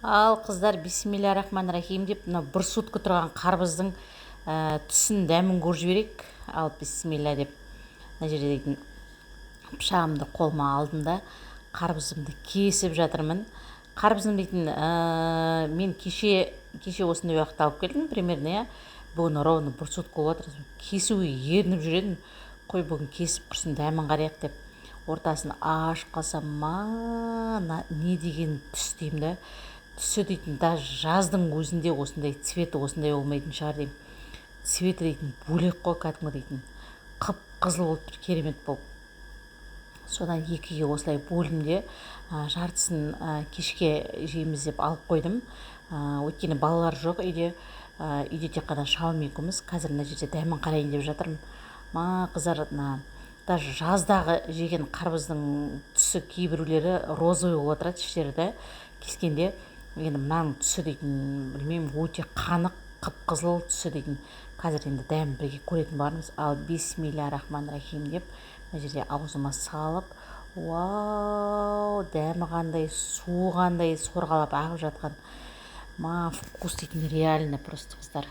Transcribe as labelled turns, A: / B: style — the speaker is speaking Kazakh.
A: Ал, қыздар, бисмилля рахман рахим деп, мына бір сутка тұрған қарбыздың түсін, дәмін көріп жіберейік. Ал, бисмилля деп, мына жерде дейтін пышағымды қолыма алдым да, қарбызымды кесіп жатырмын. Қарбызым дейтін мен кеше осындай уақытта алып келдім примерно, иә. Бүгін ровно бір сутка болып жатыр. Кесуге ерініп жүр едім. Қой, бүгін кесіп құрсын, дәмін қарайық деп ортасын ашып қалсам, ма, не деген түс деймін да. Түсі дейтін даже жаздың өзінде осындай цветі осындай болмайтын шығар деймін. Цветі дейтін бөлек қой, кәдімгі дейтін қып қызыл болып тұр, керемет болып. Содан екіге осылай бөлдім де, жартысын кешке жейміз деп алып қойдым, өйткені балалар жоқ үйде, үйде тек қана шалым екеуміз. Қазір мына жерде дәмін қарайын деп жатырмын. Ма, қыздар, мына даже жаздағы жеген қарбыздың түсі, кейбіреулері розовый болып отырады іштері да кескенде. Енді мынаның түсі дейтін, білмеймін, өте қанық, қып қызыл түсі дейтін. Қазір енді дәмін бірге көретін болармыз. Ал, бисмилля рахман рахим деп, мына жерде аузыма салып, вау, дәмі қандай, суы қандай, сорғалап ағып жатқан. Ма, вкус дейтін реально просто, қыздар.